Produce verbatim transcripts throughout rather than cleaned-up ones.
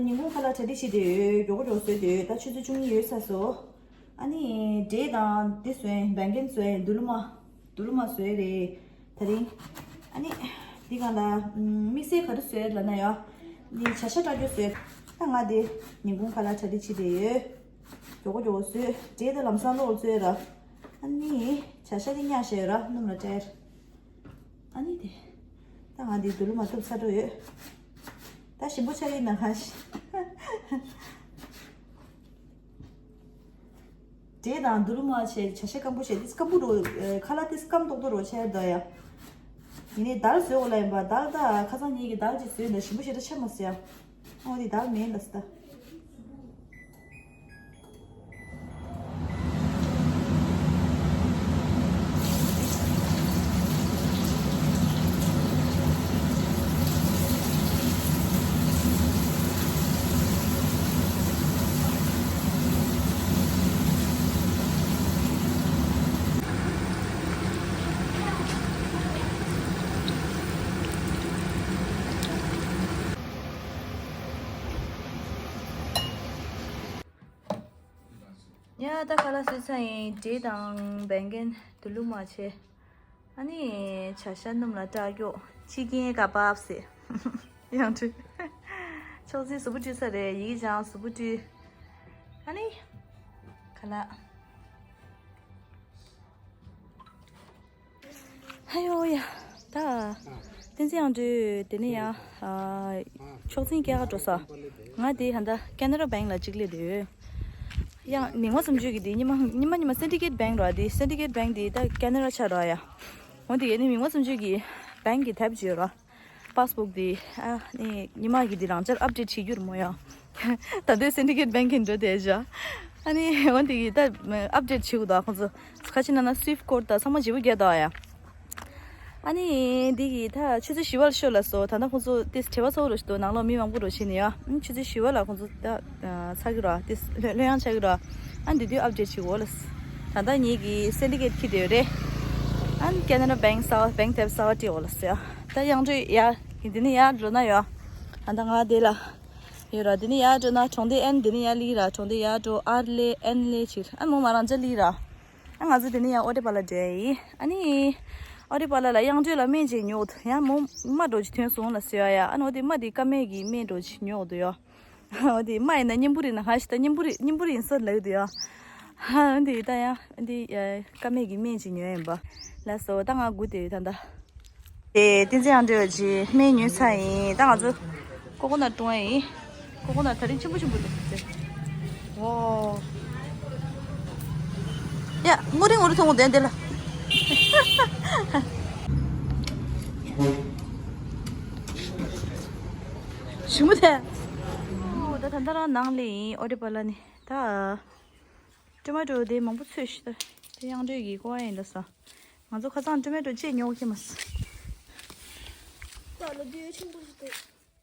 ཉིན་གུང་ཁ་ལག་གྲ་སྒྲིག་བྱས་ཏེ་ཡོད། མགྱོགས་པོ་མགྱོགས་པོ་བཟོས་ཏེ་ཡོད། ད་ཆུ་ཚོད་བཅུ་གཉིས་ཡོལ་ཚར་སོང་། ཨ་ནི་འབྲས་དང་འདི་བཟོས། བད་ཀན་བཟོས། འདུ་ལུ་མ། འདུ་ལུ་མ་བཟོས་རེད་ད་རིང་། ཨ་ནི་འདི་གང་ལ་དམིགས་བསལ་ག་རེ་བཟོས་ལབ་ན་ཡ། ནི་བྱ་ཤ་སྐྲག་རྒྱུ་བཟོས། ད་ང་དེ་ཉིན་གུང་ཁ་ལག་གྲ་སྒྲིག་བྱས་ཏེ་ཡོད། མགྱོགས་པོ་མགྱོགས་པོ་བཟོས། འབྲས་དེ་ལམ་སང་གློག་བཙོས་ར། ཨ་ནི་བྱ་ཤ་དེ་ཉག་བཤད་ར་སྣུམ་ལ་བཀྲལ། ཨ་ནི་དེ། ད་ང་འདི་དུ་ལུ་མ་གཏུབ་ཚར་འགྲོ་ཡོད། ད་ཞིམ་པོ་ཆགས་ཡིན་ན་ཧ་ཤི། འབྲས་དང་དུ་ལུ་མ་བྱས། བྱ་ཤ་སྐམ་པོ་བྱས། དེ་སྐམ་པོ་རོ། ཁ་ལག་དེ་སྐམ་ཏོག་ཏོ་རོ་ཆེར་འདུག་ཡ། ཡིན་ནའི་དལ་བཟོས་འོ་ལ་ཡིན་པ། དལ་ད་ཁ་སང་ཉིད་ཀྱི་དལ་ཅིག་བཟོས་འདུག་ཞིམ་པོ་ཞེ་དྲག་ཆགས་མ་སོང་ཡ། ཨོ་དེ་དལ་མེད་ལ་སི་ད། ཡ་ད་ཁ་ལག་བཟོས་ཚར་ཡིན། འབྲས་དང་བད་ཀན་དུ་ལུ་མ་བྱས། ཨ་ནི་བྱ་ཤ་སྣུམ་ལ་སྐྲག་རྒྱུ། ཅི་ཀེན་ཀ་བབ་སེ། ཡང་ཁྲུ། ཆོག་ཚེ་གཟུགས་པོ་བཀྲུས་ཚར་རེད། ཡིག་སྦྱང་གཟུགས་པོ་བཀྲུས། ཨ་ནི་ཁ་ལག་ཧ་ཡོ་ཡ། ད་བསྟན་འཛིན་དབྱངས་སྒྲོན་དེ་ནས་ཡང་ཨ་ཆོག་མཆན་རྒྱག་ག་འགྲོ་ས། ང་དེ་ཧ་ད་ཁེ་ན་ར་བེང་ལ་གཅིག་སླེབས་བསྡད་ཡོད། ཡང་མིག་དམར་བཙུམ་ཆུ་གི་དེ་ཉི་མ་ཉི་མ་ཉི་མ་སེན་ཌི་ཀེཊ་བེང་ར། དེ་སེན་ཌི་ཀེཊ་བེང་དེ་ད་ཁེ་ན་ར་ཆགས་ར་ཡ། འོ་དེ་ནི་མིག་དམར་བཙུམ་ཆུ་གི་བེང་གི་དེབ་བརྗོད་ར། པཱ་སི་བུག་དེ་ཨ་ནི་ཉི་མ་གི་དེ་རང་ཅར་ཨབ་ཌེཊ་བྱེད་རྒྱུ་རེད་མོ་ཡ། ད་ལྟའི་སེན་ཌི་ཀེཊ་བེང་གི་འགྲོ་དེ་བཞག་ཨ་ནི་འོ་དེ་གི་ད་ཨབ་ཌེཊ་བྱེད་དགོས་ད། ཁོང་ཚོ་ཁ་ཆེ་ན་ན་སུའིཕ་ཊི་ཀོཌ་ད་ཚང་མ་བརྗེ་པོ་རྒྱག་ད་ཡ། ཨ་ནི་འདི་གི་ད་ཆུ་ཚོད་བཞི་པ་ལ་ཤོད་ལ་སོ། ད་ལྟ་ཁོང་ཚོ་དེ་བྲེལ་བ་ཚ་པོ་རུ་ཞིག་འདུག་ནང་ལོགས་མི་མང་པོ་རུ་ཕྱིན་ནས་ཡ། ཨ་ནི་ཆུ་ཚོད་བཞི་པ་ལ་ཁོང་ཚོ་ད་ཚར་གི་ར། དེ་ལྷོད་ལྷོད་ཡངས་ཆགས་གི་ར། ཨ་ནི་དེ་དུས་ཨབ་ཌེཊ་བྱེད་དགོས་ལ། ད་ལྟ་ངེད་ཀྱི་སེན་ཌི་ཀེཊ་འཁྱེར་བསྡད་ཡོད་རེད། ཨ་ནི་ཁེ་ན་ར་བེང་གསར་བ་བེང་དེབ་གསར་བ་སྤྲད་འོ་ལ་སོ་ཡ། ད་དབྱངས་སྒྲོན་ཡ། འདི་ནས་ཡར་འགྲོ་ན་ཡ། ད་ལྟ་ང་དེ་ལ་ཡོད་ར། འདི་ནས་ཡར་འགྲོ་ན་གྲོང་སྡེ་ཨེན། འདི་ནས་ཡར་སླེབས་ར། གྲོང་སྡེ་ཡར་འགྲོ་ཨར་སླེབས་ཨེན་སླེབས་ཕྱིར། ཨ་མོ་མ་རང་ཅག་སླེབས་ར། ཨ་ང་ཚོ་འདི་ནས་ཡར་ཨོ་ཏེ་པ་ལ་འགྲོ་ཡ་ཡིན། ཨ་ནི་ཨོ་ཏེ་པ་ལ་ལ་དབྱངས་སྒྲོན་ལ་སྨན་ཅིག་ཉོ་འདུག་ཡ། མོ་རྨ་འདྲ་ཅིག་ཐོན་སོང་ལ་ཟེར་ཡ་ཡ། ཨ་ནི་འོ་དེ་རྨ་དེ་ཀ་མད་ཀྱི་སྨན་འདྲ་ཅིག་ཉོ་འདུག་ཡ། འོ་དེ་རྨ་ཡིན་ན་གཉན་འབུར་ཡིན་ན་ཧ་ཤི། ད་གཉན་འབུར་གཉན་འབུར་ཡིན་ས་ལབ་འདུག་ཡ། ཨ་འོ་དེ་ད་ཡ་འདི་ཀ་མད་ཀྱི་སྨན་ཅིག་ཉོ་ཡ་ཡིན་པ། ལགས་སོ། ད་ང་སྒུག་བསྡད་ཡོད་ད་ལྟ། དེ་བསྟན་འཛིན་དབྱངས་སྒྲོན་གྱིས་སྨན་ཉོས་ཚར་ཡིན། ད་ང་ཚོ་ཀོ་ཀོ་ནཊ་བཏུང་ཡ་ཡིན། ཀོ་ཀོ་ནཊ་དེ་རིང་ཆེན་པོ་ཆེན་པོ་འདུག་ཟེར། ཨོ། ཡ། ངོ་རེ་ངོ་རེ་ཐོང་དེ་འདི་ལ། ཞིམ་པོ་དེ། ཨོ་ད་ད་ལྟ་རང་ནང་ལ་ཡིན། ཨོ་རེ་པ་ལ་ནི་ད། ཊོ་མ་ཊོ་དེ་མང་པོ་ཚོས་ཤི་ད། དེ་དབྱངས་སྒྲོན་གྱིས་བཀོག་ཡ་ཡིན་ད་ས། ང་ཚོ་ཁ་སང་ཊོ་མ་ཊོ་ཅིག་ཉོ་གི་མ་སོང་། ད་ལོ་དུས་ཆེན་པོ་ཞིག་འདུག་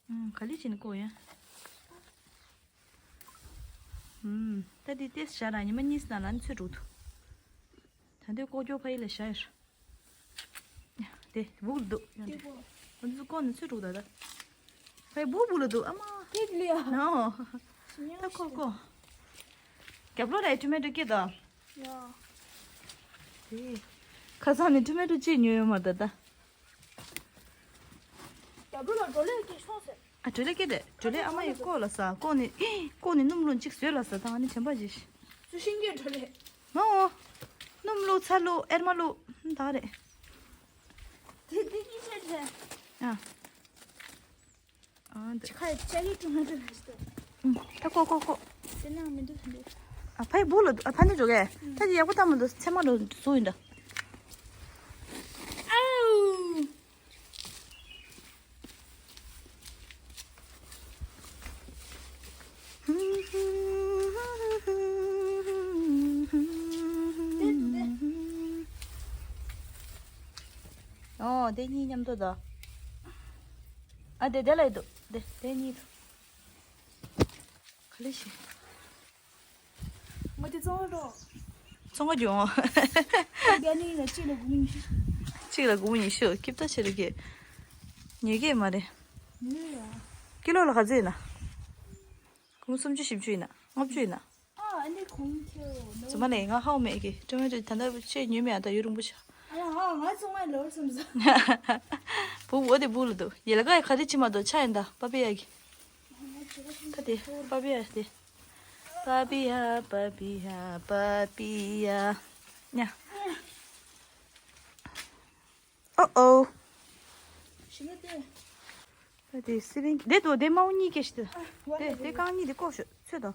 ཨང་། ག་ལེ་བྱས་ནས་བཀོག་ཡ། ཨུམ། ད་དེ་ཏེས་བཞག་ན་ཉི་མ་གཉིས་ནང་ལ་ནི་ཚོས་འགྲོ་འདུག་ད་དུང་ཀོ་ཀྱོ་ཕ་ཡི་ལ་བཞག་ཡོད། དེ་སྦུག་ལ་འདུག་དེ་ཀོ། ང་ཚོ་ཀོ་ནི་ཚོས་འགྲོ་ད་ད། ཕ་ཡི་སྦུག་སྦུག་ལ་འདུག་ཨ་མ། དེ་ལ་ཡ། ནོ། ད་ཀོ་ཀོ། རྒྱབ་ལོགས་ལ་ཊོ་མ་ཊོ་སྐྱེས་ད། ཡ། དེ། ཁ་སང་ནས་ཊོ་མ་ཊོ་གཅིག་ཉོས་ཡོད་མ་རེད་ད། རྒྱབ་ལོགས་ལ་བྲོ་ལེ་སྐྱེས་སོང་ཟེར། ཨ་བྲོ་ལེ་སྐྱེས་དེ། བྲོ་ལེ་ཨ་མ་ཡིས་བཀོག་ལ་ས། བཀོག་ནས་བཀོག་ནས་སྣུམ་བླུགས་གཅིག་བཟོས་ལ་ས། ད་ང་ནི་བྱམས་པ་ཞིག་ཚུལ་ཤིང་གི་བྲོ་ལེ། ནོ། སྣུམ་བླུགས་ཚྭ་བླུགས་ཨེར་མ་བླུགས་ད་རེད། དེ་དེ་གཉིས་ཆ་རེད། ཨ། ཨ་འདི། ཁ་ཡ་ཅ་ལི་ཀྲུང་ཧ་ཀྲུང་ཧ་ཞིག་འདུག་ཨུམ། ད་ཀོ་ཀོ་ཀོ། དེ་ན་མི་འདུག་ཟེར་འདུག་ཨ་ཕ་ཡི་སྦུག་ལ་འདུག་ཨ་ཕ་ནི་འགྲོ་གས། ད་དེ་ཡག་པོ་ལྟ་མི་འདུག་ཚེར་མ་འགྲོ་བཟོ་ཡིན་ད། ཨའུ། ཨོ་དེ་གཉིས་མཉམ་དུ་ད། ཨ་དེ་དེ་ལ་ཡི་འདུག་དེ་དེ་གཉིས་འདུག་ག་ལེ་ཤི། མ་དེ་བཙོང་བ་འགྲོ། བཙོང་བ་འགྲོ། རྒྱ་ནི་ལ་གཅིག་ལ་དགུ་མོ་ཉི་ཤུ། གཅིག་ལ་དགུ་མོ་ཉི་ཤུ། སྐྱིབ་ད་ཆེ་རུ་གི། ཉོས་གི་མ་རེད། ཉོས་ཡ། ཀི་ལོ་ལ་ག་ཚོད་ཡིན་ན། ཁུང་སུམ་ཅུ་བཞི་བཅུ་ཡིན་ན་ལྔ་བཅུ་ཡིན་ན། ཨ་ཨ་ནི་ཁུང་ཁྱེར་ནོ། ཙམ་མ་ནས་ང་ཧའོ་མེད་ཀི་ཀྲེ་མ་ཏོ་ད་ལྟ་ཆེས་ཉོས་མེད་ཨ་ད་ཡུ་རུང་པོ་ཆ། ཨ་ཡ་ཨ་ང་ཚོ་ང་ལོར་སོང་ཟ། བུ་འོ་དེ་བུ་ལ་དུ་ཡེ་ལ་ཀ་ཡ་ཁ་རི་ཆི་མ་དོ་ཆ་ཡིན་ད་པ་པི་ཡ་གི། ཁ་དེ་པ་པི་ཡ་དེ། པ་པི་ཡ་པ་པི་ཡ་པ་པི་ཡ། ཉ། ཨོ་ཨོ། ཤི་ནི་དེ། ད་དེ་སི་ལིང་དེ་དོ་དེ་མའུ་གཉིས་ཀྱི་ཤི་དེ། དེ་དེ་རྐང་གཉིས་དེ་ལྐོག་ཤོད་ཚོད་དོ།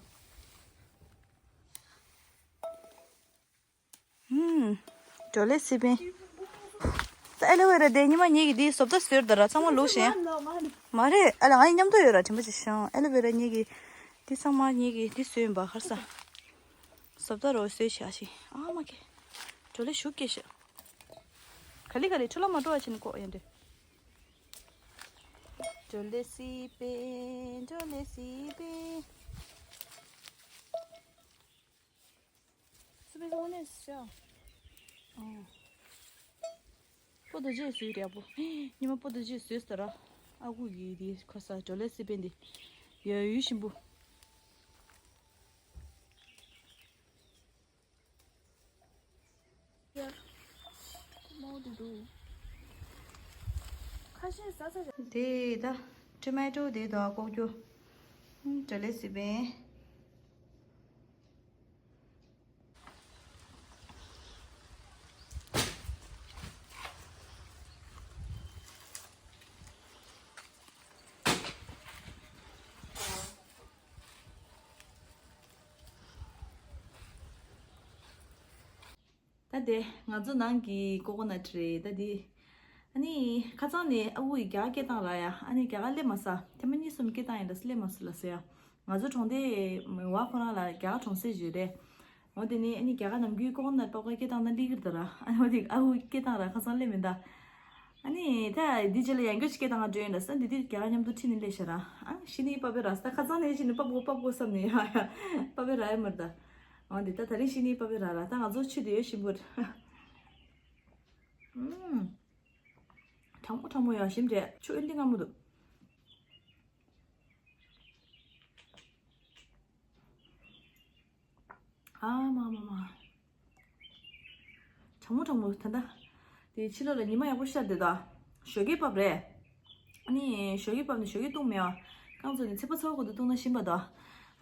ཧུམ། ཇོ་ལེ་སི་པན། ད་ཨེ་ལོ་ཝེ་ར་དེ་ཉི་མ་ཉིད་ཀྱི་དེའི་བཟོ་ལྟ་བཟོས་ད་ར་ཚང་མ་ལུག་བཞིན། མ་རེད་ཨ་ལ་ང་ཡི་མཉམ་དུ་ཡོད་ར་དྲན་པ་ཅིག་བྱུང་ཨེ་ལོ་ཝེ་ར་ཉིད་ཀྱི་དེ་ཚང་མ་ཉིད་ཀྱི་དེ་བཟོས་ཡིན་པ་ཧར་ས། བཟོ་ལྟ་རོ་བཟོས་བྱ་ཞིག་ཨ་མ་ཀེ། ཇོ་ལེ་ཞུ་ཀེ་ཤི། ག་ལི་ག་ལི་ཁྲུ་ལ་མ་འགྲོ་བ་ཕྱིན་ནི་ཀོ་ཡོན་ཏེ། ཇོ་ལེ་སི་པེ། ཇོ་ལེ་སི་པེ། སི་པེ་ཟོ་ནེ་སི་ཤ། ཨོ། པོ་ཏོ་ཇེ་སུའི་རེད་པོ། ཉི་མ་པོ་ཏོ་ཇེ་སུའི་ས་ར། ཨ་ཁུ་གི་དེ་ཁ་ས་ཇོ་ལེ་སི་པེ་འདི། ཡ་ཡུལ་ཞིམ་པོ། དེ་ད་ཊོ་མེ་ཊོ་དེ་དོ་ལྐོག་གྱུར། ཧུམ་ཇོ་ལེ་སི་པེ། ད་དེ་ང་ཚོ་ནང་གི་ཀོ་ཀོ་ནཊ་རེད་ད་དེ། ཨ་ནི་ཁ་སང་ནས་ཨ་ཁུ་ཡིས་རྒྱ་གར་སྐད་བཏང་ར་ཡ། ཨ་ནི་རྒྱ་གར་སླེབས་མ་ས་ཐེངས་མ་གཉིས་གསུམ་སྐད་བཏང་ཡིན་ད་སླེབས་མ་སོང་ལ་ཟེར་ཡ། ང་ཚོ་གྲོང་སྡེ་མི་བ་ཁོ་རང་ལ་རྒྱ་གར་གྲོང་གསེབ་ཞིག་རེད། འོ་དེ་ནས་ཨ་ནི་རྒྱ་གར་ནམ་རྒྱུན་ཀོ་ཀོ་ནཊ་པགས་པ་སྐད་བཏང་ན་སླེབས་ཀྱི་རེད་ད་ར། ཨ་ནི་འོ་དེ་ཨ་ཁུ་སྐད་བཏང་ར་ཁ་སང་སླེབས་མིན་ད། ཨ་ནི་ད་འདི་རྗེས་ལ་ཡང་བསྐྱར་ཅིག་སྐད་བཏང་ག་འགྲོ་ཡིན་ད་ས་འདི་དུས་རྒྱ་གར་མཉམ་དུ་ཁྲིད་ནས་སླེབས་ཤག་ར། ཨ་ཤི་ནི་པ་པེ་ར་ས་ད་ཁ་སང་ནས་ཤི་ནི་པ་པོ་པ་པོ་བསམ་ནས་ཡ་ཡ་པ་པེ་ར་ཡ་མར་ད། འོ་འདི་ད་ད་རིང་ཤི་ནི་པ་པེ་ར་ར་ད་ང་ཚོ་ཆུ་དེ་ཡོད་ཞིམ་པོ་རེད། ཨུམ། གྲང་མོ་གྲང་མོ་ཡ་ཞིམ་རེད་ཆུ་ཨེ་འདི་སྔ་མོ་འདུག་ཨ་མ་མ་མ། གྲང་མོ་གྲང་མོ་ད་ལྟ། དེ་ཕྱི་ལོགས་ལ་ཉི་མ་ཡག་པོ་ཤར་འདུག་ད། ཞོགས་ཀས་བབས་རེད། ཨ་ནི་ཞོགས་ཀས་བབས་ནས་ཞོགས་ཀས་བཏུང་མེད་པ། རྐང་བཙུགས་ནས་ཚེས་པ་ཚ་བོ་གོ་དུ་བཏུང་ན་ཞིམ་པ་ད།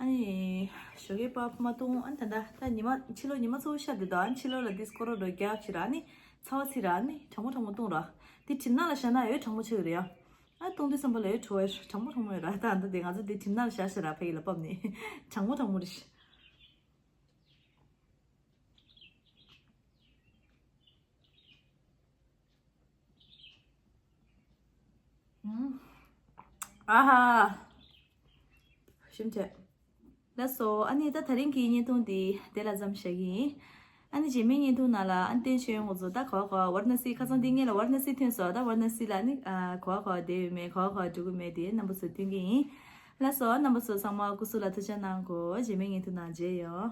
ཨ་ནི་ཞོགས་ཀས་བབས་མ་བཏུང་ཨ་ནི་ད་ལྟ་ད་ཉི་མ་ཕྱི་ལོགས་ཉི་མ་ཚ་བོ་ཤར་འདུག་ད། ཨ་ནི་ཕྱི་ལོགས་ལ་དེ་སྐོར་ར་རོ་རྒྱག་ཕྱིར་ཨ་ནི་ཚ་བ་ཚིག་ར་ཨ་ནི་གྲང་མོ་གྲང་མོ་བཏུང་ར། དེ་གྲིབ་ནག་ལ་བཞག་ན་ཡོད་གྲང་མོ་ཆགས་ཀྱི་རེད་ཡ། ཨ་བཏུང་དུས་བསམ་པ་ལ་ཡོད་བྲོ་བའི་གྲང་མོ་གྲང་མོ་ཡོད་ར་ད་འདི་དེ་ང་ཚོ་དེ་གྲིབ་ནག་ལ་བཞག་ཤི་ར་ཕ་ཡི་ལ་བབས་ནས་གྲང་མོ་གྲང་མོ་རེད་ཤི། ཨ་ཧ། ཞིམ་ཆེ། ལགས་སོ་ཨ་ནི་ད་ད་རིང་གི་བརྙན་ཐུང་འདི་དེ་ལ་མཚམས་བཞག་གི་ཡིན། ཨ་ནི་རྗེས་མའི་བརྙན་ཐུང་ནང་ལ་ཨ་ནི་བསྟན་ཆོས་ཡོང་ངོ་ཚོ་ད་ག་བ་ག་བ་ཝར་ན་སི་ཁ་སང་འདི་ངས་ལ་ཝར་ན་སི་ཐོན་སོང་ད་ཝར་ན་སི་ལ་ནི་ཨ་ག་བ་ག་བ་བསྡད་ཡོད་མེད་ག་བ་ག་བ་འགྲོ་གི་མེད་དེ་རྣམ་པ་ཚོ་སྟོན་གི་ཡིན། ལགས་སོ་རྣམ་པ་ཚོ་ཚང་མ་སྐུ་གཟུགས་ལ་ཐུགས་ཆ་གནང་གོ་རྗེས་མའི་བརྙན་ཐུང་ནང་མཇལ་ཡོང་།